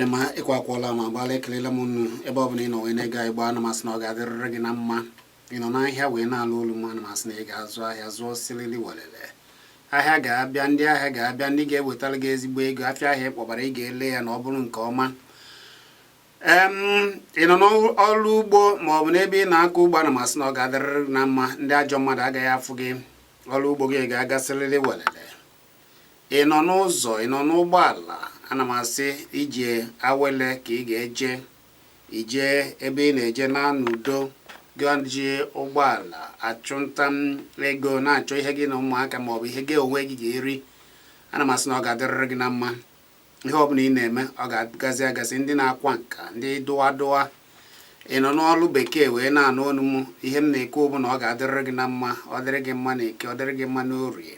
Dị mma, ịkwa akwụọla ma gbaala. Ekelela m unu ebe ọ bụla ị nọ wee na-ege anyị gbaa. Ana m asị na ọ ga-adịrịrị gị na mma. Ị nọ n'ahịa wee na-alụ olu m, ana m asị na ị ga-azụ ahịa zụọ silili welele. Ahịa ga-abịa, ndị ahịa ga-abịa, ndị ga-ewetara gị ezigbo ego. Afịa ahịa ị kpọbara, ị ga-ele ya na ọ bụrụ nke ọma. Ị nọ n'ọrụ ugbo ma ọ bụ n'ebe ị na-akọ ugbo, ana m asị na ọ ga-adịrịrị gị na mma. Ndị ajọ mmadụ agaghị afụ gị. Ọrụ ugbo gị ga-agasịrịrị welele. Ị nọ n'ụzọ, ị nọ n'ụgbọala, ana m asị ije awele ka ị ga-eje ije ebe ị na-eje na n'udo. Gị ji ụgbọala achụ nta ego, na-achọ ihe gị na ụmụaka ma ọ bụ ihe gị onwe gị ga-eri, ana m asị na ọ ga-adịrịrị gị na mma. Ihe ọbụla ị na-eme, ọ ga-agazi agazi. Ndị na-akwa nka, ndị dụwa dụwa, ị nọ n'ọlụ bekee wee na-anụ olu m, ihe m na-ekwu bụ na ọ ga-adịrịrị gị na mma. Ọ dịrị gị mma na Eke, ọ dịrị gị mma n'Orie.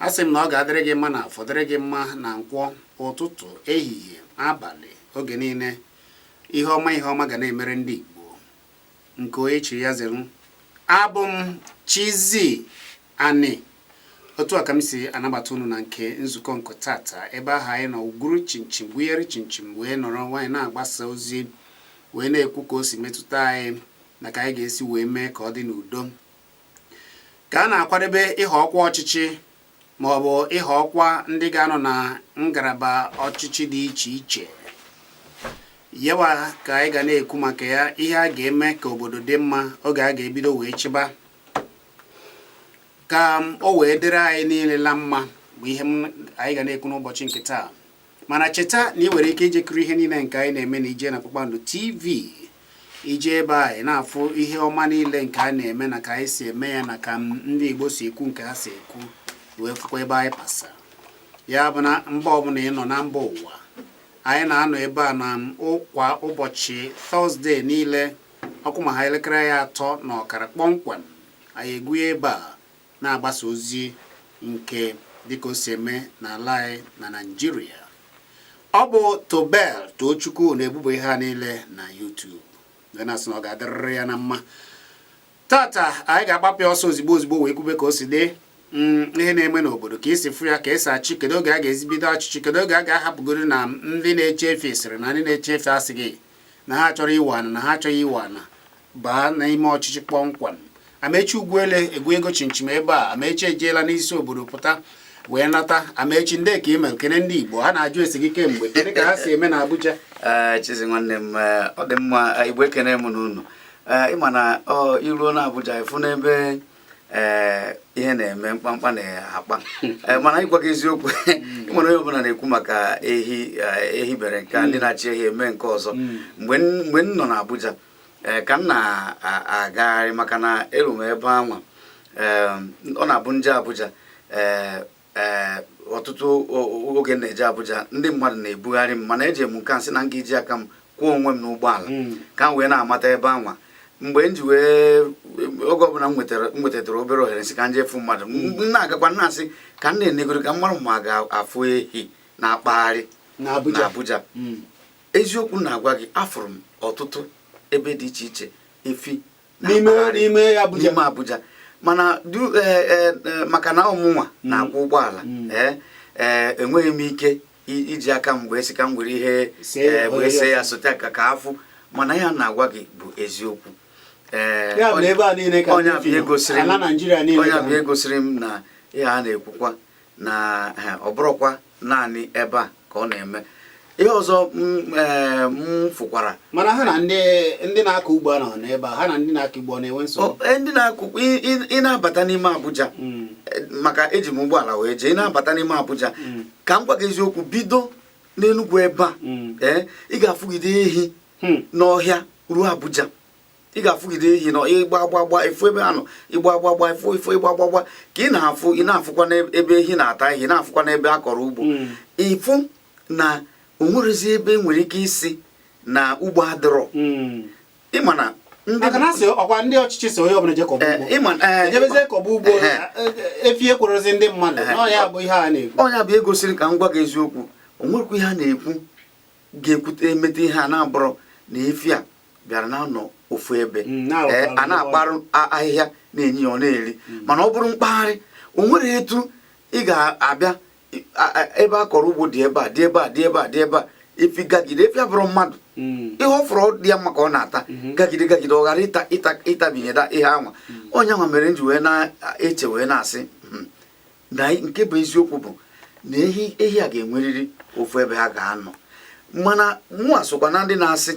A sị m na ọ ga-adịrị gị mma na Afọ, dịrị gị mma na Nkwọ, ụtụtụ, ehihie, abalị, oge niile. Ihe ọma, ihe ọma ga na-emere ndị Igbo. Nke onye chiri ya zere. Abụ m Chizzy Ani. Otu a ka m si anabata unu na nke nzukọ nke tata. Ebe ahụ anyị nọ gwuru chinchin, gwunyere chinchin, wee nọrọ nwaanyị na-agbasa ozi, wee na-ekwu ka o si metụta anyị na ka anyị ga-esi wee mee ka ọ dị n'udo, ka a na-akwadebe ịhọ ọkwa ọchịchị ma ọ bụ ịhọ ọkwa ndị ga-anọ na ngalaba ọchịchị dị iche iche. Yawa ka anyị ga na-ekwu maka ya, ihe a ga-eme ka obodo dị mma, oge a ga-ebido wee chịba, ka o wee dịrị anyị niile la mma, bụ ihe anyị ga na-ekwu n'ụbọchị nke taa. Mana cheta na ị nwere ike ijekiri ihe niile nke anyị na-eme na ije na Kpakpando TV. Ije ebe a, ị na-afụ ihe ọma niile nke a na-eme na ka anyị si eme ya na ka ndị Igbo si ekwu nke ha si ekwu, wee fụkwa ebe anyị pasa. Ya bụ na mba ọbụla ị nọ na mba ụwa, anyị na-anọ ebe a na kwa ụbọchị Thursday niile, ọkụ ma ha elekere ya 3:30 kpọmkwem, anyị egwunye ebe a na-agbasa ozi nke dịka o si eme n'ala anyị na Naịjirịa. Ọ bụ Tobel Tochukwu na-ebubo ihe a niile na YouTube, wee na-asị na ọ ga-adịrịrị ya na mma. Tata anyị ga-agbapụ ya ọsọ ozigbo ozigbo wee kwube ka o si dị, ihe na-eme n'obodo, ka esi fụ ya, ka esi achị, kedu oge a ga-ezi bido ọchịchị, kedu oge a ga-ahapụgoro na ndị na-eche efe sịrị na ndị na-eche efe asị gị na ha chọrọ iwe ana, na ha achọghị iwe ana, baa n'ime ọchịchị kpọmkwem. Amechi Ugwuele egwu ego chinchim ebe a. Amechi ejeela n'isi obodo pụta wee nata. Amechi, ndị ka email kene ndị Igbo ha na-ajụ esi gị kemgbe, kedu ka ha si eme na Abuja? Ee, Chizi nwanne m, ọ dị mma. Igbo, ekene m n'unu. Ịma na ọ iruo na Abuja, ịfụ n'ebe ee ihe na-eme, mkpamkpa na-akpa. Mana ịgwa gị eziokwu, ịmara onye ọbụla na-ekwu maka ehi. Ehi bere nke a, ndị na-achị ehi eme nke ọzọ. Mgbe m nọ na Abuja, ee, ka m na-agagharị, maka na eru m ebe anwa, ee, ọ na-abụ nje Abuja, ee ee ọtụtụ oge m na-eje Abuja, ndị mmadụ na-ebugharị m, mana eji m nke a sị na m ga-eji aka m kwụọ onwe m n'ụgbọala ka m wee na-amata ebe anwa. Mgbe m ji wee, oge ọbụla m nwetara, m nwetatara obere ohere, sị ka m jee fụ mmadụ, m na-agakwa na-asị ka m na-enegoro ka m mara ma a ga-afụ ehi na-akpagharị na Abuja. Na Abuja. Eziokwu m na-agwa gị, afụrụ m ọtụtụ ebe dị iche iche efi n'ime na-akpagharị n'ime Abuja. N'ime Abuja. Mana du maka na ọmụnwa na-akwụ ụgbọala, ee ee enweghị m ike iji aka m wee sị ka m were ihe See ya, wee ya. see ya sote ka afụ. Mana ihe a na-agwa gị bụ eziokwu. Ee, Ya bụ na ebe a niile ka onye efi abụ ihe nọ. gosiri m Ala Naịjirịa niile onye ka abụ ihe gosiri m na ihe a na-ekwukwa na ọ bụrụkwa naanị ebe a ka ọ na-eme. Ihe ọzọ m fụkwara, Mana ha na ndị na-akọ ugbo nọ n'ebe a, ha na ndị na-akọ ugbo na-enwe nsogbu? Ndị na-akụ, ị na-abata n'ime Abuja, maka eji m ụgbọala wee jee, ị na-abata n'ime Abuja, ka m gwa gị eziokwu, bido n'Enugwu ebe a, ee, ị ga-afụgide ehi n'ọhịa ruo Abuja. Ị ga-afụgide ehi nọ ịgba gba gba efu ebe ha nọ, ịgba gba gba efu efu, ịgba gba gba ka ị na-afụ. Ị na-afụkwa n'ebe ehi na-ata ehi, na-afụkwa n'ebe a kọrọ ugbo. Ịfụ na o nwerezi ebe e nwere ike isi na ugbo adịrọ. Ịma na ndị Maka na asị ọkwa ndị ọchịchị si onye ọbụla je kọba ugbo, ịma ejebezie kọba ugbo, efi ekworozi ndị mmadụ. Nọ ya bụ ihe a na-ekwu. Ọnya bụ egosiri ka m gwa gị eziokwu, o nwekwa ihe a na-ekwu ga-ekwute emete ihe a na-abụrọ na efi a bịara na-anọ ofu ebe, na-arụkwa a na-akparụ ahịhịa na-enye ya, ọ na-eri. Mana ọ bụrụ mkpagharị, o nwere etu ị ga-abịa ebe a kọrọ ugbo dị ebe a, dị ebe a, dị ebe a, dị ebe a, Efi gagide, efi abụrụ mmadụ. Ihe ọ fụrụ dị ya mma ka ọ na-ata. Gagide gagide, ọ ghara ịta ịta ịtabinye ihe anwa. Onye anwa mere m ji wee na-eche, wee na-asị, na nke bụ eziokwu bụ na ehi ehi a ga-enwerịrị ofu ebe ha ga-anọ. Mana mụa sokwa na ndị na-asị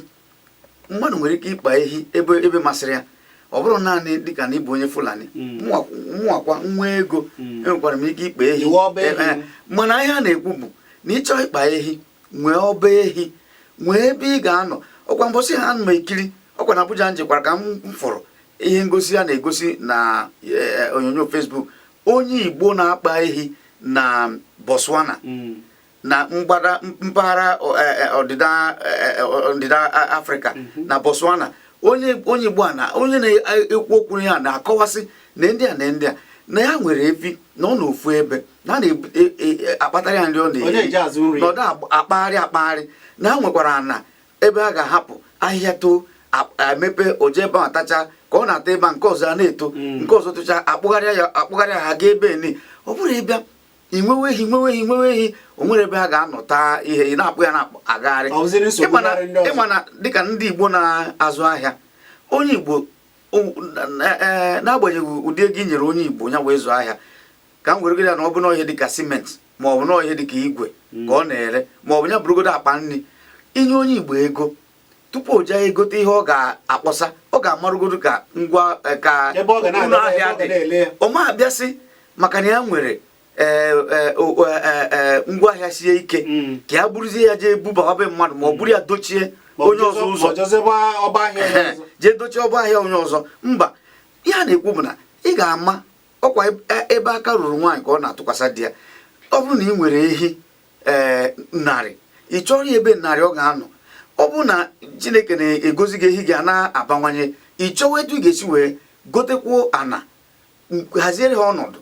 mmadụ nwere ike ịkpa ehi ebe ebe masịrị ya, ọ bụrụ naanị dịka na ịbụ onye Fulani. Mụakwa nwa ego, enwekwara m ike ịkpa ehi. Iwe ọba ehi. Mana ihe a na-ekwu bụ na ịchọọ ịkpa ehi, nwee ọba ehi, nwee ebe ị ga-anọ. Ọkwa mbọsị ha ma ekiri ọkwa na Abuja njekwara ka m fụrụ ihe ngosi a na-egosi na onyonyo Facebook, onye Igbo na-akpa ehi na Botswana, na mgbada mpaghara ọdịda Afrịka, na Botswana. Onye Igbo a na onye na-ekwu okwu ya na-akọwasị na ndị a na ndị a na ya nwere efi na ọ n'ofu ebe na a na-akpatara ya nri ọ Onye na-eri, eji azụ nri. na ọ da akpagharị akpagharị, na ha nwekwara ana ebe a ga-ahapụ ahịhịa too, emepe oje ebe ahụ tacha ka ọ na-ata ebe a, nke ọzọ a na-eto, nke ọzọ tụcha, akpụgharịa ya, akpụgharịa ha gaa ebe ni. Ọ bụrụ ịbịa inwewe ehi, nwewe ehi, nwewe ehi, o nwere ebe a ga-anọ taa ihe, ị na-akpụ ya na-agagharị. Ọ bụziri nsogbu narị ndị ọzọ. Ịma na dịka ndị Igbo na-azụ ahịa, onye Igbo n'agbanyeghị ụdị ego i nyere onye Igbo ya wee zụọ ahịa, ka m were ya na ọ bụ na ihe dịka simenti, ma ọ bụ na ihe dịka igwe ka ọ na-ere, ma ọ bụ ya bụrụgodo akpa nri, inye onye Igbo ego, tupu o jee egote ihe ọ ga-akpọsa, ọ ga-amarụgodo ka ngwa ka Ebe ọ ga ụlọ na-adebe, ahịa ebe ọ ga dị. na-ele ya. Ọ ma abịasị maka na ya nwere ngwaahịa sie ike, ka ya buruzie ya jee bubawa be mmadụ, ma ọ bụrụ ya dochie Ma ọ onye ọzọ ụzọ. Ma ọ jọzie ọba ahịa onye ọzọ. Jee dochie ọba ahịa onye ọzọ. Mba, ihe a na-ekwu bụ na ị ga-ama ọkwa ebe aka ruru nwaanyị ka ọ na-atụkwasị di ya. Ọ bụrụ na ị nwere ehi 100, ị chọrọ ya ebe 100 ọ ga-anọ. Ọ bụrụ na Chineke na-egozi gị, ehi gị a na-abawanye, ị chọwa etu ị ga-esi wee gotekwuo ana, haziere ha ọnọdụ.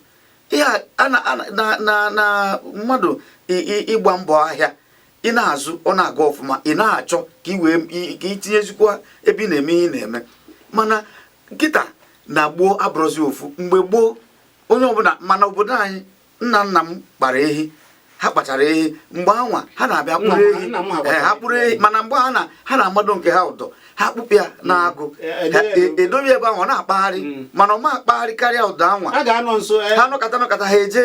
Ihe a na mmadụ ịgba mbọ ahịa ị na-azụ, ọ na-aga ọfụma, ị na-achọ ka ị wee ka ị tinyezikwa ebe ị na-eme ihe ị na-eme. Mana nkịta na gboo abụrụzi ofu. Mgbe gboo, onye ọbụla mana obodo anyị, nna nna m kpara ehi, ha kpachara ehi mgbe anwa ha na-abịa kpụrụ ehi. Nna m ha kpachara. Ee, ha kpụrụ ehi, mana mgbe ha na-amado nke ha ụdọ, ha kpụpụ ya n'agụ. Edobe ebe ahụ, ọ na-akpagharị, mana ọ ma akpagharị karịa ụdọ anwa. Ha ga-anọ nso. Ha nọkọta nọkọta, ha eje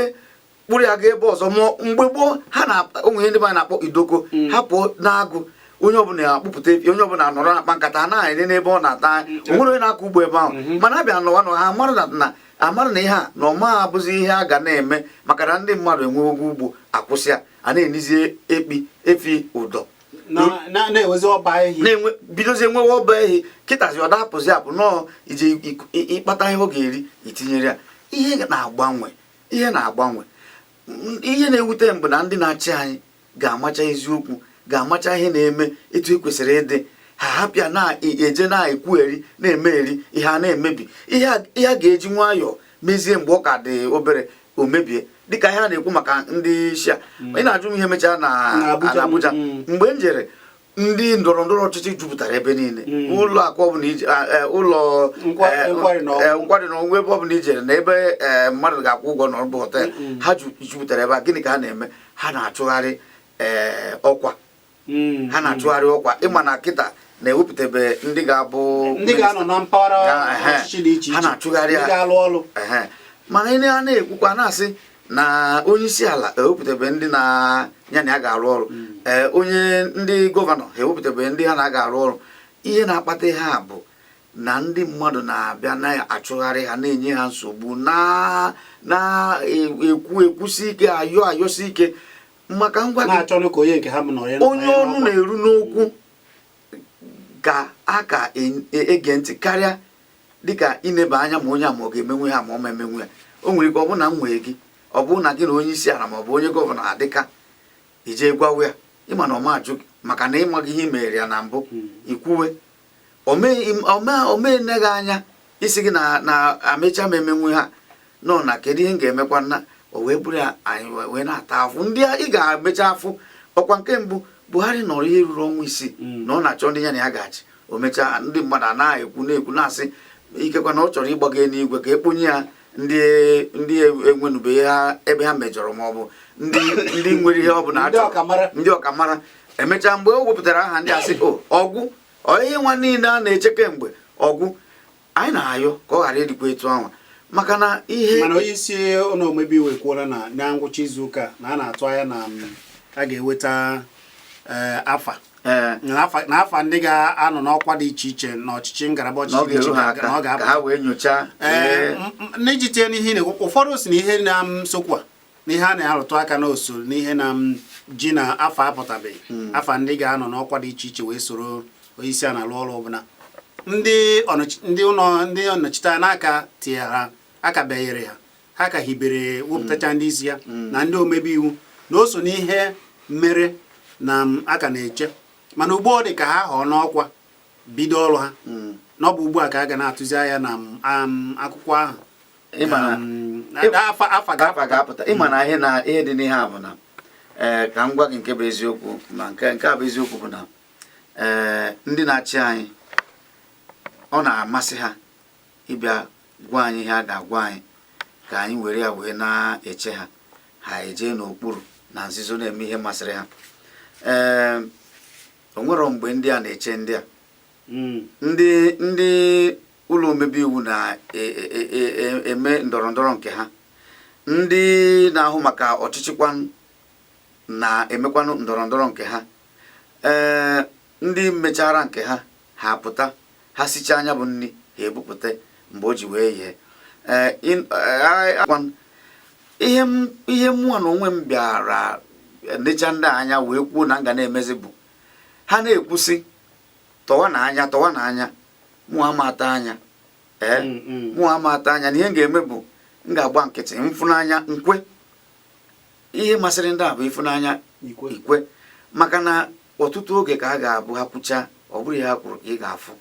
kpụrụ ya gaa ebe ọzọ. Mụọ mgbe gboo, ha na onwe ihe ndị be anyị na-akpọ idoko. Ha pụọ n'agụ, onye ọbụla akpụpụta efi, onye ọbụla nọrọ na-akpa nkata, ha na-ere n'ebe ọ na-ata. Onwere onye na-akọ ugbo ebe ahụ, mana abịa nọwa nọ, ha amara na amara na ihe a na ọma abụzi ihe a ga na-eme, maka na ndị mmadụ enweghị ugbo, akwụsị ya, a na-enizie ekpi efi ụdọ. Na-enwezi ọba ehi. Na-enwe, bidozie nwewe ọba ehi. Kịtazi ọ dapụzi apụ nọọ ije ịkpata ihe ọ ga-eri, itinyere ya. Ihe na-agbanwe, ihe na-agbanwe. Ihe na-ewute m bụ na ndị na-achị anyị ga-amacha eziokwu, ga-amacha ihe na-eme etu e kwesịrị ịdị, ha hapịa na-eje na-ekwugheri, na-eme eri ihe a na-emebi ihe a ga-eji nwayọọ mezie mgbe ọ ka dị obere, o mebie. Dịka ihe a na-ekwu maka ndị Shia, ị na-ajụ m ihe mechara na Na Abuja. Abuja. Mgbe m jere, ndị ndọrọ ndọrọ ọchịchị jupụtara ebe niile. Ụlọ akụ ọbụla ije, ụlọ nkwari na ọṅụṅụ. Nkwari na ọṅụṅụ, ebe ọbụla ijere na ebe mmadụ ga-akwụ ụgwọ n'ọbụ hotel, ha jupụtara ebe a. Gịnị ka ha na-eme? Ha na-achụgharị ọkwa. Ha na-achụgharị ọkwa. Ịma na kịta na-ewepụtabe ndị ga-abụ ndị ga-anọ na mpaghara ọchịchị dị iche Ha iche. na-achụgharị ndị ya. ga-alụ ọrụ. Ehe. Mana ihe a na-ekwukwa na-asị na onye isi ala ewepụtabe ndị na ya na ya ga-arụ ọrụ, ee, onye ndị gọvanọ ha ewepụtabe ndị ha na-aga arụ ọrụ. Ihe na-akpata ihe a bụ na ndị mmadụ na-abịa na-achụgharị ha, na-enye ha nsogbu, na na-ekwu ekwusi ike, ayọ ayọsi ike, maka ngwa gị. Na-achọnụ ka onye nke ha nọ ya. Onye ọnụ na-eru n'okwu ka a ka ege ntị karịa dịka ineba anya ma onye a ma ọ ga-emenwe ha, ma ọ ma emenwe ya. O nwere ike ọ bụ na m nwee gị, ọ bụrụ na gị na onye isi ala ma ọ bụ onye gọvanọ adịka, ije gwawa ya, ịma na ọ ma ajụ gị, maka na ịmaghị ihe i mere ya na mbụ. Ikwuwe omee nne gị anya isi gị na amecha m emenwe ha nọ na kedu ihe m ga-emekwa nna o wee bụrụ ya, anyị wee na-ata afụ ndị ị ga-emecha afụ ọkwa. Nke mbụ, Buhari nọrọ ihe ruru ọnwa 6 na ọ na-achọ ndị ya na ya ga-achị. O mechaa, ndị mmadụ anaghị ekwu na-ekwu na-asị ikekwa na ọ chọrọ ịgbago n'igwe ka ekponye ya ndị enwenube ha ebe ha mejọrọ, ma ọ bụ ndị nwere ihe ọ bụla Ndị achọrọ. ọkamara. Ndị ọkamara. Emechaa, mgbe o wepụtara aha ndị a sị o ọgwụ ọ ihe nwa niile a na-eche kemgbe ọgwụ, anyị na-ayọ ka ọ ghara ịdịkwa etu ahụ, maka na ihe Mana onye isi ụlọ omebe iwu ekwuola na na ngwụcha izu ụka na a na-atụ anya na a ga-eweta afa na afa ndị ga-anọ n'ọkwa dị iche iche n'ọchịchị ngalaba na ọ ọchịchị dị iche ga-eru ha iche na ọ aka ka ga-apụta. ha wee nyochaa. N'iji tinye n'ihe ị na-ekwu, ụfọdụ si na ihe na nsokwu a na ihe a na-arụtụ aka na osoro n'ihe na ji na afọ apụtabeghị afa ndị ga-anọ n'ọkwa dị iche iche wee soro onye isi a na-alụ ọrụ ọbụla ndị ụlọ ndị nnọchite anya n'aka tinye ha aka benyere ha, ha ka hibere wepụtacha ndị isi ya na ndị omebe iwu na o so n'ihe mere na aka na-eche. Mana ugbu ọ dị ka ha họọ n'ọkwa bido ọrụ ha na ọ bụ ugbu a ka a ga na-atụzi anya na akwụkwọ ahụ. Ịma na Afa afa afa ga-apụta. Ga-apụta. Ịma na ihe na ihe dị n'ihe a bụ na ka m gwa gị nke bụ eziokwu, ma nke a bụ eziokwu bụ na ndị na-achị anyị, ọ na-amasị ha ịbịa gwa anyị ihe a ga-agwa anyị ka anyị were ya wee na-eche ha, ha eje n'okpuru na nzuzo na-eme ihe masịrị ha. O nwero mgbe ndị a na-eche ndị a ndị ụlọ omebe iwu na-eme ndọrọ ndọrọ nke ha, ndị na-ahụ maka ọchịchị kwanụ na-emekwanụ ndọrọ ndọrọ nke ha. Ndị mechara nke ha, ha pụta, ha sichaa anya bụ nri ha ebupụta mgbe o ji wee yee. Ee, kwanụ, ihe mụnwa na onwe m bịara necha ndị a anya wee kwuo na m ga na-emezi bụ ha na-ekwusị tọwa na anya, tọwa na anya, mụ ama ata anya. Ee, mụ ama ata anya na ihe m ga-eme bụ m ga-agba nkịtị mfụnanya nkwe. Ihe masịrị ndị a bụ ịfụnanya ikwe. Ikwe, maka na ọtụtụ oge ka a ga-abụ ha kwucha, ọ bụrụ ihe ha kwuru ka ị ga-afụ.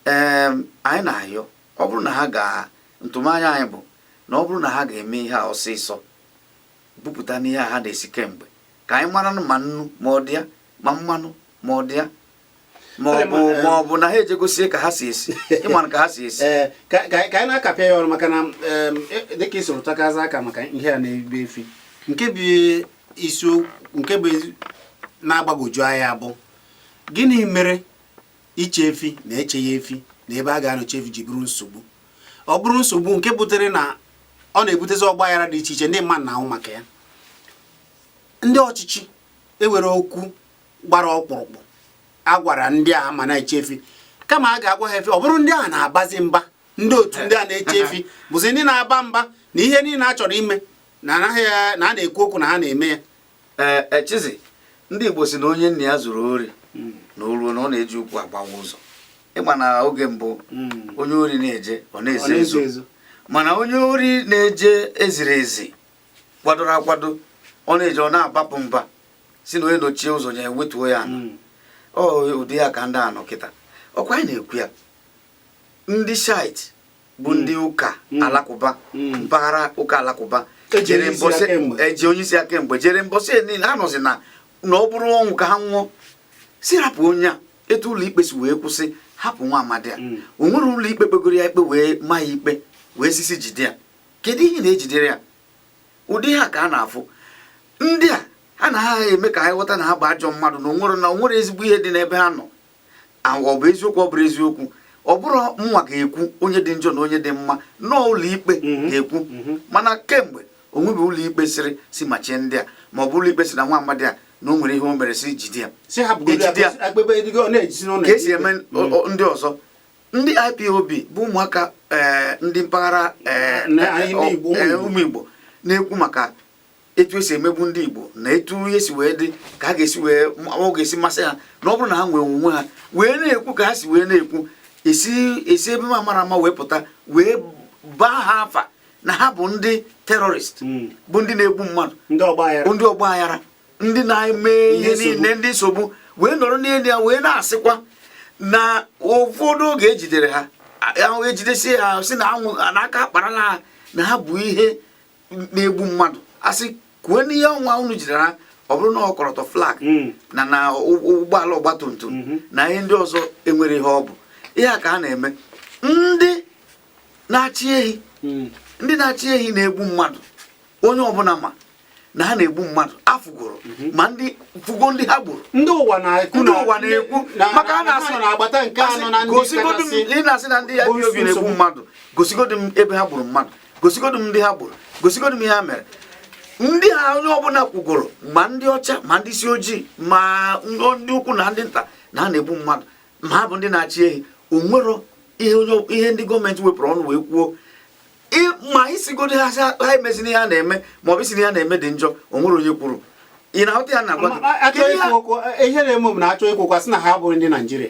Ee, anyị na-ayọ, ọ bụrụ na ha ga ntụmanya anyị bụ na ọ bụrụ na ha ga-eme ihe a ọsịsọ, bupụta n'ihe a ha na-esi kemgbe, ka anyị mara ma nnu ma ọ dị ya, ma mmanụ ma ọ dị ya, ma ọ bụ ma ọ bụ na ha ejegosie ka ha si esi, ịma ka ha si esi. Ee, ka anyị na-akapịa ya ọrụ, maka na dịka ị soro takazi aka maka ihe a na-ebe efi, nke bụ isi nke bụ na-agbagwoju anya bụ gịnị mere iche efi na echeghị efi na ebe a ga-anọchi efi ji bụrụ nsogbu? Ọ bụrụ nsogbu nke butere na ọ na-ebutezi ọgba aghara dị iche iche ndị mmadụ na-ahụ maka ya. Ndị ọchịchị ewere okwu gbara ọkpụrụkpụ a gwara ndị a ma na-eche efi, kama a ga-agwa ha efi, ọ bụrụ ndị a na-abazi mba, ndị otu ndị a na-eche efi bụzi ndị na-aba mba na ihe niile a chọrọ ime na anaghị na a na-ekwu okwu na ha na-eme ya. Ee, Chizi, ndị Igbo si na onye nna ya zuru ori na o ruo na ọ na-eji ụkwụ agbawa ụzọ. Ịma na oge mbụ onye ori na-eje ọ na-ezo Ọ na-ezo ezo. Ezo. Mana onye ori na-eje eziri ezi, kwadoro akwado, ọ na-eje ọ na-abapụ mba si na onye nochie ụzọ ya ewetuo ya ala. Ọ ụdị ya ka ndị a nọ kịta. Ọkwa anyị na-ekwu ya, ndị Shiite bụ ndị ụka alakụba, mpaghara ụka alakụba Eji jere onye isi ya mbọsị kemgbe. eji onye isi ya kemgbe, jere mbọsị niile ha nọzi na ọ bụrụ ọnwụ ka ha nwụọ, si hapụ onye a etu ụlọ ikpe si wee kwụsị hapụ nwa amadi a. O nwere ụlọ ikpe kpegoro ya ikpe wee maa ya ikpe wee sisi jide ya? Kedu ihe na-ejidere ya? Ụdị ha ka a na-afụ ndị a, ha na ha eme ka anyị ghọta na ha bụ ajọ mmadụ, na onwere ezigbo ihe dị n'ebe ha nọ. Ọ bụ eziokwu, ọ bụrụ eziokwu, ọ bụrụ mụnwa ga-ekwu onye dị njọ na onye dị mma, nọọ ụlọ ikpe ga-ekwu. Mana kemgbe onwebe ụlọ ikpe sịrị si machie ndị a, ma ọ bụ ụlọ ikpe si na nwa amadi a na o nwere ihe o mere si jide ya, si hapụgodu ya Ejide ya. Akpebe edigo ọ na-ejisi n'ụlọ ka esi eme ndị ọzọ. Ndị IPOB bụ ụmụaka, ndị mpaghara, Na anyị ndị Igbo, ụmụ Igbo. Ụmụ Igbo na-ekwu maka etu esi emegbu ndị Igbo na etu ihe si wee dị ka a ga-esi wee ọ ga-esi masị ha na ọ bụrụ na ha nwee onwe ha, wee na-ekwu ka ha si wee na-ekwu esi ebe ma mara ama wee pụta wee baa ha afa na ha bụ ndị terrorist, bụ ndị na-egbu mmadụ, ndị ọgba aghara, ndị ọgba aghara, ndị na-eme Ndị ihe nsogbu. niile, ndị nsogbu, wee nọrọ n'elu ya wee na-asịkwa na ụfọdụ oge ejidere ha, ahụ ejidesie ha, si na anwụ na aka akparala ha, na ha bụ ihe na-egbu mmadụ. Asị kwuo n'ihe ọnwa unu jidere ha, ọ bụrụ na ọkọlọtọ flag na ụgbọala ọgbatumtum na ihe ndị ọzọ enwere ihe ọ bụ ihe a ka a na-eme. Ndị na-achị ehi, ndị na-achị ehi na-egbu mmadụ, onye ọbụla ma Na ha na-egbu mmadụ afụgoro ma ndị fụgo ndị ha gburu. Ndị ụwa na-ekwu. Ndị ụwa na-ekwu maka a na-asị na-agbata nke anọ na ndị gosigodu m kachasị ị na-asị na ndị bụ IPOB na-egbu nsogbu. mmadụ, gosigodu m ebe ha gburu mmadụ, gosigodu m ndị ha gburu, gosigodu m ihe ha mere. Ndị ha onye ọbụla kwugoro, ma ndị ọcha, ma ndị isi ojii, ma ndị ukwu na ndị nta, na ha na-egbu mmadụ, ma ha bụ ndị na-achị ehi. Onwero ihe onye ihe ndị gọọmenti wepụrụ ọnụ wee kwuo. Ma isigodo ha sị ha emezina ihe a na-eme, ma ọ bụ isi na ihe a na-eme dị njọ, onwere onye kwuru. Ị na-aghọta ya na-agwa gị? Achọ Kedu ihe ikwu okwu, ihe na-eme bụ na achọ ikwu okwu, sị na ha abụghị ndị Naijiria.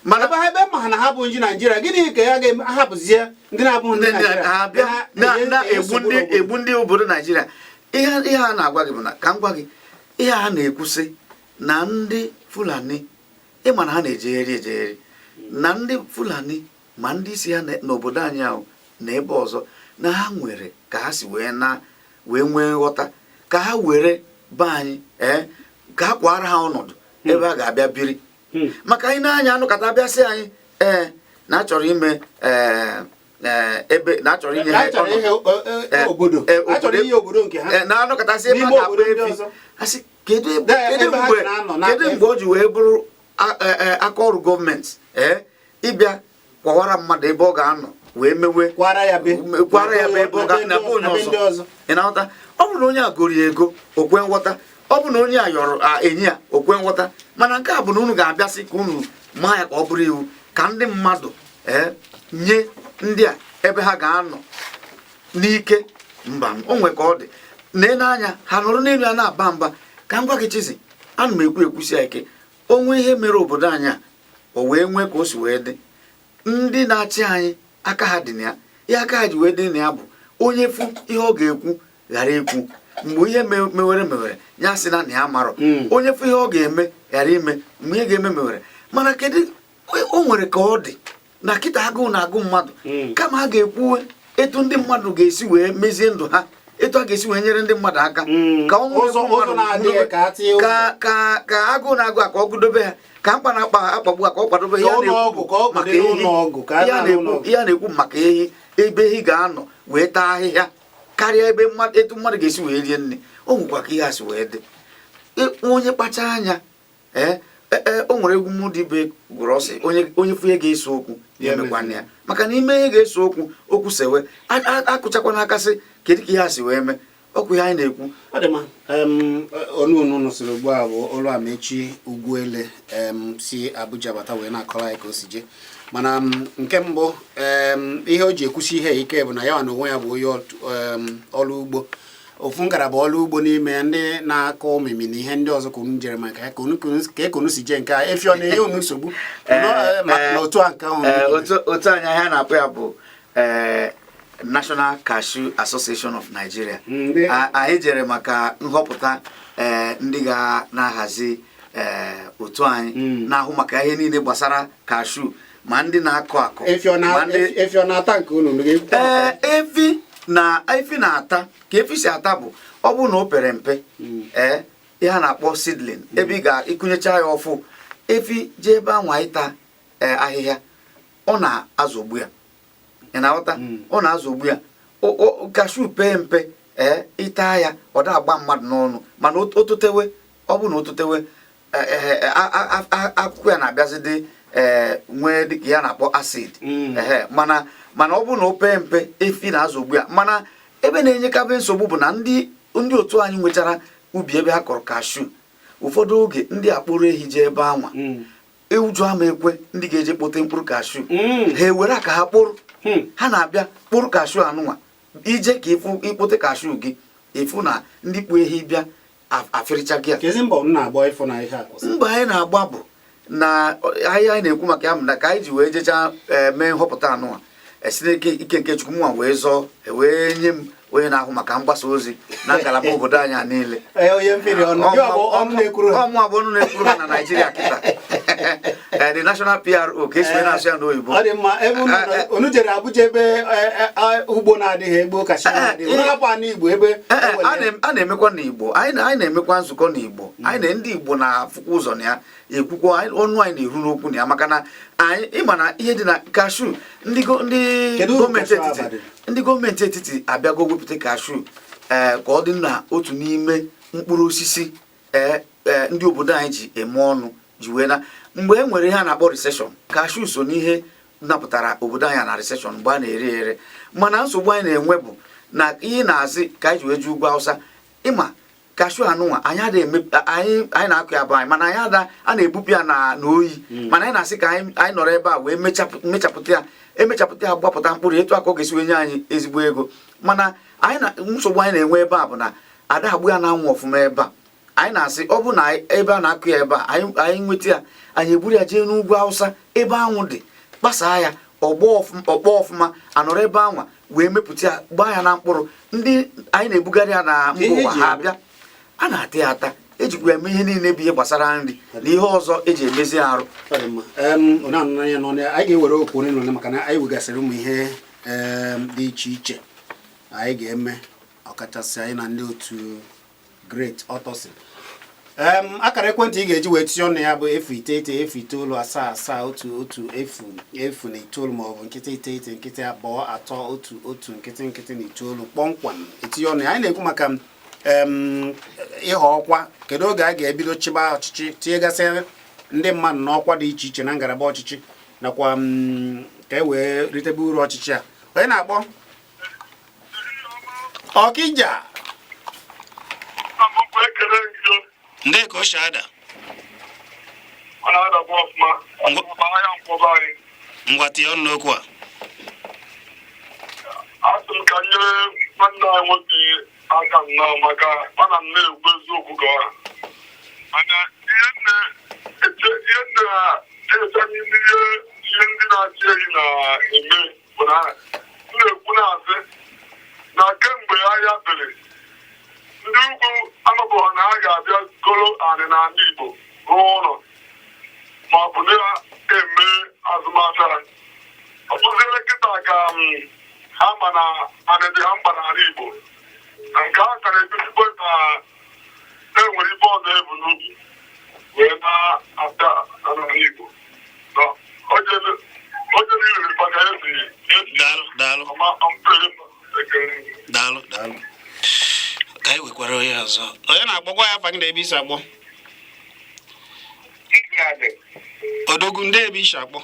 Mana ebe ha ebe ma ha na ha bụ ndị Naijiria, gịnị ka ya ga-ahapụzie ndị na-abụghị ndị ndị Naijiria ha bịa na-egbu nsogbu ndị n'obodo? egbu ndị obodo Naijiria. Ihe a na-agwa gị bụ na ka m gwa gị ihe a na-ekwusị na ndị Fulani, ịma na ha na-ejegharị ejegharị, na ndị Fulani ma ndị isi ha n'obodo anyị ahụ na ebe ọzọ, na ha nwere ka ha si wee na wee nwee nghọta ka ha were be anyị, ee, ka ha kwara ha ọnọdụ ebe a ga-abịa biri. Maka anyị na-anya anụkata bịa sị anyị, ee, na achọrọ ime, ee, ee, ebe na achọrọ inye ha A chọrọ ihe ọnọdụ. Obodo a chọrọ inye obodo nke ha na anọkọtasị ebe a n'ime ga-akpa obodo ndị efi ọzọ. Asị kedu ebe kedu ebe ha mgbe na-anọ na-akpa kedu efi. mgbe o ji wee bụrụ aka ọrụ gọọmenti, ee, ịbịa kwawara mmadụ ebe ọ ga-anọ wee mewe kwara ya be kwara ya be ebe ọ ga na be onye na be ndị ọzọ? Ọzọ. Ị na-aghọta? Ọ bụrụ na onye a goro ya ego, okwe nghọta. Ọ bụ na onye a yọrọ enyi ya, okwe nghọta. Mana nke a bụ na unu ga-abịasị ka unu maa ya ka ọ bụrụ iwu ka ndị mmadụ, ee, nye ndị a ebe ha ga-anọ n'ike. Mba, o nwe ka ọ dị nee anya ha nọrọ n'elu ya na-aba mba. Ka m gwa gị, Chizi, ana m ekwu ekwusi ya ike, onwe ihe mere obodo anyị a, o wee nwee ka o si wee dị. Ndị na-achị anyị, aka ha dị na ya. Ihe aka ha ji wee dị na ya bụ onye fụ ihe ọ ga-ekwu ghara ikwu mgbe ihe mewere mewere, ya sị na ya marọ. Onye fụ ihe ọ ga-eme ghara ime mgbe ihe ga-eme mewere. Mana kedu o nwere ka ọ dị na kịta agụụ na-agụ mmadụ, kama a ga-ekwu etu ndị mmadụ ga-esi wee mezie ndụ ha, etu a ga-esi wee nyere ndị mmadụ aka ka ọnwụ ụzọ na-egbu ụzọ mmadụ na-adịghị ka a tinye ụzọ. Ka agụụ na-agụ a ka ọ gụdobe ha, ka mkpa na-akpa akpagbu a ka ọ kwadobe. Ka Ihe a ụlọ na-ekwu ọgwụ, ka ọ maka kwado ehi. ụlọ ọgwụ, ka a Ihe a na-arụ na-ekwu ụlọ ọgwụ. Ihe a na-ekwu maka ehi, ebe ehi ga-anọ wee taa ahịhịa karịa ebe mmadụ, etu mmadụ ga-esi wee rie nri. O nwekwa ka ihe a si wee dị. Onye kpacha anya, ee, o nwere egwu mụ dị be gụrụ, ọsị onye fụ ihe ga-ese okwu ya Ya emekwana emezina. ya, maka na ime ihe ga-ese okwu, okwu sewe, akụchakwana aka sị kedu ka ihe a si wee mee. Ọkwa ihe anyị na-ekwu. Ọ dị mma. Onu unu nụsịrị ugbu a bụ olu Amechi Ugwuele, si Abuja bata wee na-akọrọ anyị ka o si jee. Mana nke mbụ, ihe o ji ekwusi ihe ike bụ na ya na onwe ya bụ onye ọrụ ugbo, ofu ngalaba ọrụ ugbo n'ime ya, ndị na-akọ omimi na ihe ndị ọzọ, ka unu jere maka ya, ka unu si jee nke a. Efi ọ na-enye unu nsogbu na otu a nke ahụ? Otu anyị ahịa na-akpọ ya bụ National Cashew Association of Nigeria. Anyị jere maka nhọpụta, ndị ga na-ahazi, otu anyị na-ahụ maka ihe niile gbasara cashew, ma ndị na-akọ akọ, Efi ọ ma ndị efi ọ na-ata nke unu? Unu ga-ekwukwa maka ya? Ee, efi na efi na-ata. Ka efi si ata bụ ọ bụrụ na o pere mpe, ee, ihe a na-akpọ seedling, ebe ị ga-ịkụnyecha ya ọfụ, efi jee ebe anwa ịta, ee, ahịhịa, ọ na-azọgbu ya. Ị na-aghọta? Ọ na-azọgbu ya. Cashew pee mpe, ee, ịta ya, ọ da-agba mmadụ n'ọnụ. Mana o totewe, ọ bụrụ na o totewe, akwụkwọ ya na-abịazi dị, ee, nwee dịka ya na-akpọ acid. Ehe, mana ọ bụrụ na o pee mpe, efi na-azọgbu ya. Mana ebe na-enyekabe nsogbu bụ na ndị otu anyị nwechara ubi ebe ha kọrọ cashew, ụfọdụ oge ndị akpụrụ ehi jee ebe anwa, ụjọ ama ekwe ndị ga-eje kpote mkpụrụ cashew. Ha ewere aka ha kpụrụ. Ha na-abịa kpụrụ cashew anụnwa ije ka ịfụ ikpote cashew gị, ịfụ na ndị kpụ ehi bịa afịrịcha gị a. Kezi mbọ m na-agba ịfụ na ihe a kwụsị? Mbọ anyị na-agba bụ na ahịa anyị na-ekwu maka ya bụ na ka anyị ji wee jechaa, ee, mee nhọpụta anụnwa, esi n'ike ike nke Chukwu, mụnwa wee zọọ, wee nye m onye na-ahụ maka mgbasa ozi na ngalaba obodo anyị a niile. Ee, onye mfiri ọnụ gị ọ bụ ọnụ na-ekwuru ha. Ọmụ abụ ọnụ na-ekwuru ha na Naịjirịa kịta. Ee, the national PRO ka esi wee na-asụ ya n'oyibo. Ọ dị mma. Ebe unu unu jere Abuja, ebe ugbo na-adịghị, egbo kacha na-adịghị, unu hapụ anụ Igbo ebe A na-emekwa n'Igbo. Anyị na-emekwa nzukọ n'Igbo. Anyị na ndị Igbo na-afụkwa ụzọ na ya ekwukwa. Ọnụ anyị na-eru n'okwu na ya, maka na anyị ịma na ihe dị na cashew, ndị Kedu uru gọọmenti cashew etiti abadị? Ndị gọọmenti etiti abịago wepụta cashew. Ee, ka ọ dị na otu n'ime mkpụrụ osisi, ee ee, ndị obodo anyị ji eme ọnụ ji wee na mgbe e nwere ihe a na-akpọ recession, cashew so n'ihe napụtara obodo anyị na recession mgbe a na-ere ere. Mana nsogbu anyị na-enwe bụ na ihe na-azị ka anyị ji wee ju ugwu Awụsa. Ịma cashew anụnwa, anyị ada eme, anyị na-akụ ya bụ anyị, mana anyị ada a na-ebupụ ya na oyi. Mana anyị na-asị ka anyị nọrọ ebe a wee mechapụta ya, emechapụta ya, gbapụta mkpụrụ etu a ka ọ ga-esi wee nye anyị ezigbo ego. Mana anyị na nsogbu anyị na-enwe ebe a bụ na ada agbụ ya na-anwụ ọfụma ebe a. Anyị na-asị ọ bụ na ebe a na-akụ ya ebe a, anyị nweta ya, anyị eburu ya jee n'ugwu Awụsa ebe anwụ dị, kpasaa ya ọgbọ ọkpọ ọfụma, anọrọ ebe anwa wee mepụta ya, gbaa ya na mkpụrụ. Ndị anyị na-ebugharị ya na mba Ihe ụwa eji ha eme. bịa, a na-ata ya ata, ejikwa eme ihe niile bụ ihe gbasara nri na ihe ọzọ eji emezi arụ. Ọ dị mma. Ọ na-anụ ya n'ọnụ ya. Anyị ga-ewere okwu ole na ole maka na anyị wegasịrị ụmụ ihe dị iche iche anyị ga-eme, ọkachasị anyị na ndị otu Great Autosin. Akara ekwentị ị ga-eji wee tinye ọnụ ya bụ 090 097771109 maọbụ 09802311019 kpọmkwem. Etinye ọnụ ya. Anyị na-ekwu maka ịghọ ọkwa. Kedu oge a ga-ebido chịba ọchịchị, tinyegasị ndị mmadụ n'ọkwa dị iche iche na ngalaba ọchịchị, nakwa ka e wee ritebe uru ọchịchị a? Onye na-akpọ? Ọkija. Abụkwa ekele gị. Ndị ka o si ada? Ọ na-adakwa ọfụma ọfụma ya nkwọba anyị. Ngwa, tinye ọnụ n'okwu a. Asị m ka nyere nwanne anyị nwoke aka nnọọ, maka mana m na-ekwu eziokwu ka ọ mana ihe na-eche, ihe na-eche n'ime ihe ndị na-achị ehi na-eme bụ na m na-ekwu, na-asị na kemgbe agha bere, ndị ugwu amabụghị na ha ga-abịa goro anị n'ala Igbo, rụọ ụlọ ma ọ bụ na-eme azụmahịa. Ọ bụziere kịta ka ha ma na anị dị ha mkpa n'ala Igbo. Na nke a ka na-egosikwa na e nwere ibe ọzọ ebu n'ubi wee na-abịa n'ala Igbo. Na onye niile maka esi Daalụ, daalụ. ọma ọmpere ekele. Daalụ, daalụ. Ka anyị wekwara onye ọzọ. Onye na-akpọkwa ya? Afa gị na ebe isi akpọ? Odogwu, ndị ebe isi akpọ?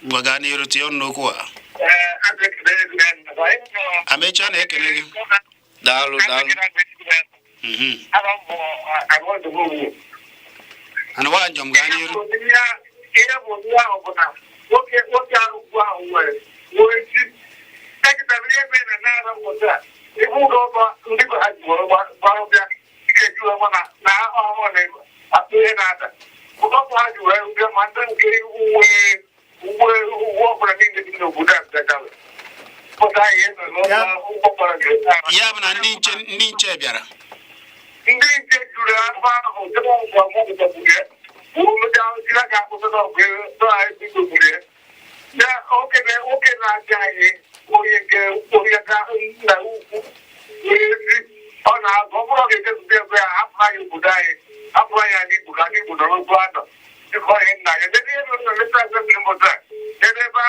Ngwa, gaa n'iru, tinye ọnụ n'okwu a. Amechi, a na-ekele gị. Daalụ, daalụ. Anụwa njọm, gaa n'iru. Ihe bụ ihe ahụ bụ na nwoke ahụ ugwu ahụ nwere nwee ji eketara ihe mere na naira ụbọchị a ibu ụlọ ọba ndị be ha ji were gbarụ bịa ike ji wee na na ọhụrụ na-akpụ ihe na-ada ụlọ ọba ha ji wee bịa, ma ndị nke uwe uwe ọbụla niile dị n'obodo a bịachara pụta ihe n'ụlọ ụgbọ gbara. Ya bụ na ndị nche bịara? Ndị nche juru afọ ahụ tupu mgbe ọmụpụtagburu ya bụrụ mmecha jiri aka akwụsị n'ọgụ ebe ya. Na oke na-achị anyị, onye nke onye ka nna ukwu onye ezi ọ na-azụ, ọ bụrụ ọ ga-echezụta ebe ya, hapụrụ anyị obodo anyị, hapụrụ anyị anyị Igbo, ka anyị Igbo nọrọ otu anọ dịka onye nna ya n'ebe ihe mere na leta assembly mbọchị a n'ebe ebe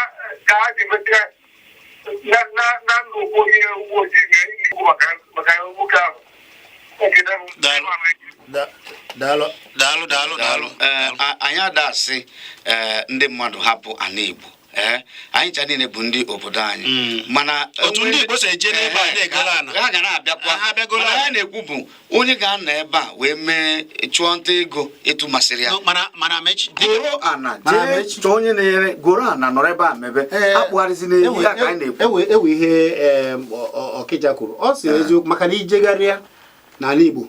ka ha ji mechaa na nnukwu onye uwe ojii na-ekwu maka nwoke ahụ. Ekele m. Daalụ. Daalụ, daalụ, daalụ, daalụ. Ee, anyị ada asị, ee, ndị mmadụ hapụ ana Igbo. Ee, anyị ncha niile bụ ndị obodo anyị. Mana Otu ndị Igbo si eje n'ebe a na-egolo ana. Ha ga na-abịakwa. Ha abịagolo Mana ana. ya na-ekwu bụ onye ga-anọ ebe a wee mee chụọ nta ego etu masịrị ya. No, mana Amechi Goro ana. Mana jee chọọ onye na-ere, goro ana, nọrọ ebe a mebe akpụgharịzi n'ehi ya ka anyị na-ekwu. Ewe ihe Ọkịja kwuru, ọ sị eziokwu, maka na ijegharịa n'ala Igbo,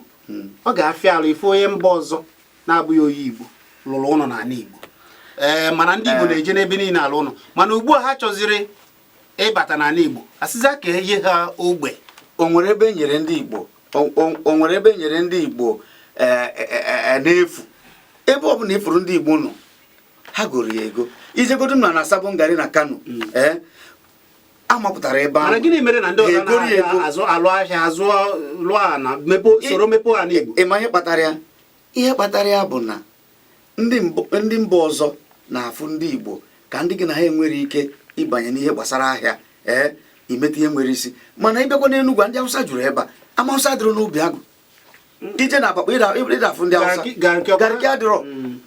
ọ ga-afịa alụ ife onye mba ọzọ na-abụghị onye Igbo lụrụ ụlọ n'ala Igbo. Ee, mana ndị Igbo na-eje n'ebe niile alụ ụlọ, mana ugbu a ha chọziri ịbata n'ala Igbo, asịza ka enye ha ogbe. O nwere ebe e nyere ndị Igbo, o nwere ebe e nyere ndị Igbo n'efu? Ebe ọ bụla ifuru ndị Igbo nọ, ha goro ya ego. Ijegodu na Sabon Gari na Kano, ee, amapụtara ebe Mana ahụ. gịnị mere na ndị Ha ọzọ egoro ya anaghị ego. azụ alụ ahịa, azụ, lụọ ana, mepe, soro mepe ala Igbo? Ịma ihe kpatara ya? Ihe kpatara ya bụ na ndị mba ọzọ na-afụ ndị Igbo ka ndị gị na ha enwere ike ịbanye n'ihe gbasara ahịa. Ee. Imeta ihe nwere isi. Mana ịbịakwa n'Enugwu, ndị Awụsa juru ebe a. Ama Awụsa dịrị n'obi agụ ije na Abakpa, ịdafụ ndị Awụsa. Garki adịrọ,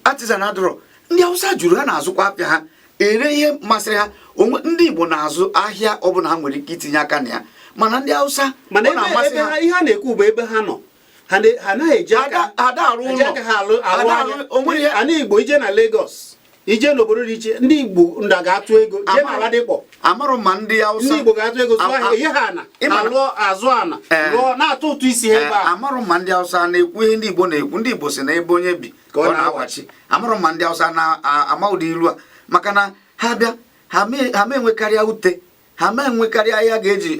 artisan adịrọ. Ndị Awụsa juru, ha na-azụkwa afịa, ha ere ihe masịrị ha. Onwe ndị Igbo na-azụ ahịa ọbụla ha nwere ike itinye aka na ya, mana ndị Awụsa mana ọ na-amasị ebe ha. ha, ihe a na-ekwu bụ ebe ha nọ, ha anaghị eji aka ada arụ eji ụlọ aka ha alụ arụ Ada ahịa. onwere ihe. Ana Igbo, ije na Lagos, ije n'obodo dị iche, ndị Igbo nda ga-atụ ego jee na Ladipo. Amarụ ma ndị Awụsa Ndị Igbo ga-atụ ego zụọ ahịa, ihe ha ana alụọ, azụ ana, lụọ, na-atụ ụtụ isi ha ebe a. Amarụ ma ndị Awụsa na-ekwu ihe ndị Igbo na-ekwu. Ndị Igbo si na ebe onye bi ka ọ na-awachi. Amarụ ma ndị Awụsa na-ama ụdị ilu a, maka na ha bịa, ha ma enwekarịa ute, ha ma enwekarịa ahịa ga-eji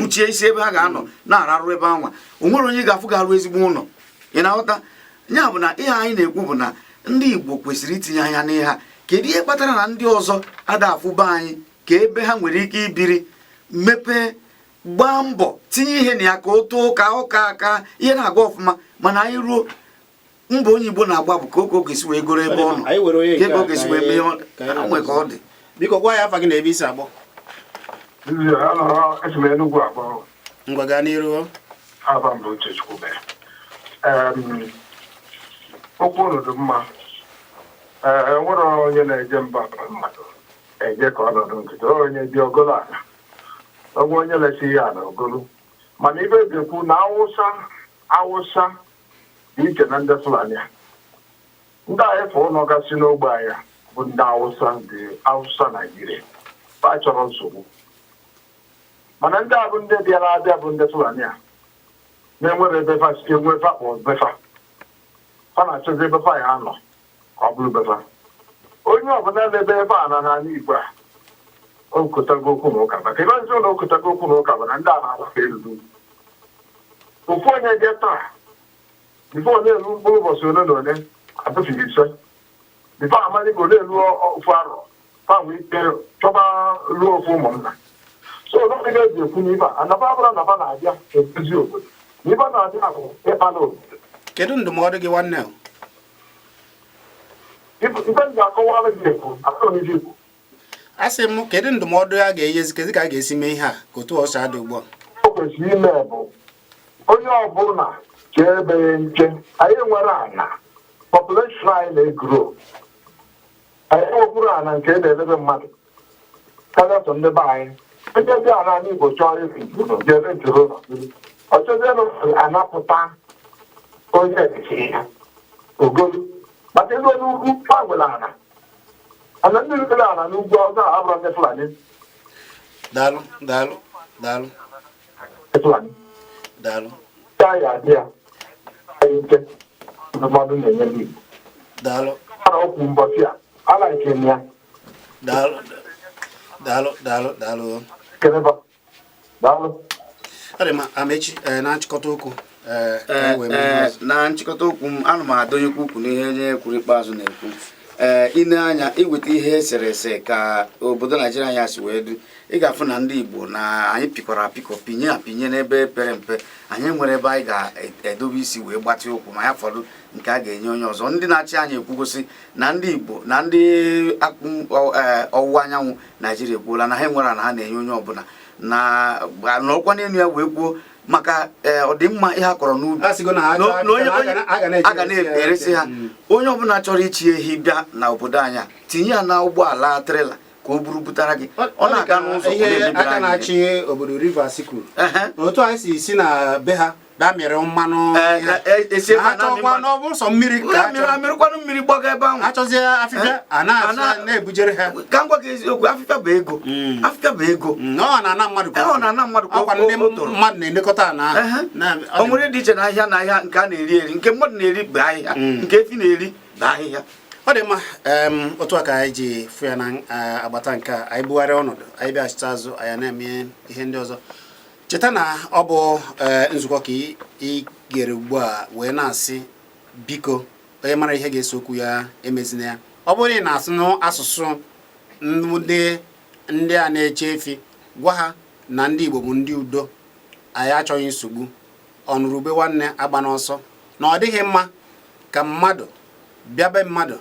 kwuchie isi ebe ha ga-anọ na-ararụ ebe anwa. O nwere onye ga-afụ ga-arụ ezigbo ụlọ, ị na-aghọta? Ya bụ na ihe anyị na-ekwu bụ na ndị Igbo kwesịrị itinye anya n'ihe a. Kedu ihe kpatara na ndị ọzọ ada afụba anyị ka ebe ha nwere ike ibiri, mepee, gbaa mbọ tinye ihe na ya ka o too, ka ụka ka ihe na-aga ọfụma? Mana anyị ruo mbọ onye Igbo na-agba bụ ka oge ọ ga-esi wee goro ebe ọ nọ, Anyị were onye ka nke ebe a ọ ga-esi ka wee mee ihe ka anyị nwee ka ọ dị. Biko, gwa ya afa gị na ebe isi agbọ. Esi m Enugwu akpọ. Ngwa, gaa n'iru. Aba mbụ Uchechukwu mere. Okwu unu dị mma. Ee, enwere onye na-eje mba mmadụ eje ka ọnọdụ nkịtị, onye dị ogolo ala, onwe onye lesi ya ala ogolo. Mana ibe ga-ekwu na Awụsa dị iche na ndị Fulani a. Ndị anyị fụ ụlọ gasị n'ogbe anyị bụ ndị Awụsa dị Awụsa Naijiria, fa chọrọ nsogbu. Mana ndị a bụ ndị bịara abịa, bụ ndị Fulani a na-enwere ebe fa si enwe fa kpọ befa, fa na-achọzi ebe fa ya anọ ka ọ bụrụ befa. Onye ọbụla na-ebe ebe a na n'ala Igbo a, okotago okwu na ụka, maka ebe nzi na okotago okwu na ụka bụ na ndị a na-agbafe eruru ofu onye je taa, before na-eru mkpụrụ ụbọchị ole na ole atụfughị 5, before amalị ka na-eru ofu arọ, fa nwee ike chọba ruo ofu ụmụnna. So n'oge eji ekwu n'ife a, anaba abụrụ anaba na-abịa edozi obodo, na ife na-abịa bụ ịkpala obodo. Kedu ndụmọdụ gị, nwanne o? Ife m ga-akọwara gị ekwu akọrọ m ife ikwu. A sị m, kedu ndụmọdụ a ga-enyezi? Kedu ka a ga-esi mee ihe a ka otu ọsọ adị ugbu a? O kwesịrị ime bụ onye ọbụla chee ebe ya nche. Anyị nwere ana, population anyị na-egrow, anyị nwekwuru ana nke na-elebe mmadụ karịa sọ ndị be anyị. Ndị dị ala ala Igbo chọrọ iri ụlọ, jere ntụrụ ụlọ, ọchọzienụ anapụta onye etiti ya ogolu, maka elu n'ugwu fa nwere ana, ana ndị nwere ana n'ugwu ọzọ a abụrụ ndị Fulani. Daalụ, daalụ, daalụ. Fulani. Daalụ. Taa ya adị ya anyị nke ndụmọdụ na-enye ndị Igbo. Daalụ. Mana okwu mbọchị a alaike m ya. Daalụ, daalụ, daalụ, daalụ. Keleba, daalụ. Ọ dị mma, Amechi. Ee, na nchịkọta okwu, ee, ka anyị wee mee ihe ọzọ. Na nchịkọta okwu m, ana m adọnyekwa ukwu n'ihe onye kwuru ikpeazụ na-ekwu. Ee, ine anya iweta ihe eserese ka obodo Naijiria anyị si wee dị, ị ga-afụ na ndị Igbo na anyị pịkọrọ apịkọ, pinye apinye n'ebe pere mpe. Anyị nwere ebe anyị ga-edobe isi wee gbatị ụkwụ, ma ya fọdụ nke a ga-enye onye ọzọ. Ndị na-achị anyị ekwugosi na ndị Igbo na ndị ọwụwa anyanwụ Naijiria ekwuola na ha enwere na ha na-enye onye ọbụla na nọrọkwa n'elu ya wee kwuo maka ọdịmma ihe a kọrọ n'ubi. A sịgo na ha Na onye a ga na-eje a ga na-eresi ha. Onye ọbụla chọrọ ichi ehi bịa na obodo anyị a, tinye ya na ụgbọala trailer ka o buru butere gị. Ọ na-aga n'ụzọ, ọ ihe na-emebiri aka anyị ihe. Na-achị obodo Rivers kwuru otu anyị si na be ha bịa mịrị mmanụ Ee, ihe. esi ebe ha a na-amị chọkwa mmanụ. na ọ bụ sọ mmiri ka ha Mmiri chọrọ. Amịrịkwanụ mmiri gbaga ebe ahụ. Achọzie afịfịa a na-ebujere ha. Ka m gwa gị eziokwu, afịfịa bụ ego. Afịfịa bụ ego. Ọ na-ana mmadụ ka Ọ na-ana mmadụ ka ọkwa ndị o toro. mmadụ na-elekọta ana ahụ. O nwere dị iche na ahịhịa na ahịhịa nke a na-eri eri. Nke mmadụ na-eri bụ ahịhịa, nke efi na-eri bụ ahịhịa. Ọ dị mma. Otu a ka anyị ji fụ ya na agbata nke a. Anyị bugharịa ọnọdụ, anyị bịachite azụ, anyị na-eme ihe ndị ọzọ. Cheta na ọ bụ nzukọ ka ị gere ugbu a wee na-asị, biko, onye mara ihe ga-ese okwu ya emezina ya. Ọ bụrụ na ị na-asụ n'asụsụ ndị a na-eche efi, gwa ha na ndị Igbo bụ ndị udo, anyị achọghị nsogbu. Ọnụrụbe nwanne agba n'ọsọ, na ọ dịghị mma ka mmadụ bịa be mmadụ,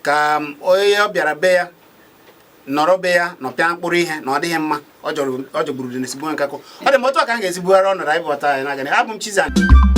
ka onye ọ bịara be ya. Nọrọ be ya nọpịa mkpụrụ ihe na ọ dịghị mma. Ọ jọgburu udene sigbuo nkakwụ. Ọ dị m otu a ka m ga-esi bugharị ọnọdụ anyị bụta anyị na-aga. Abụ m Chizzy.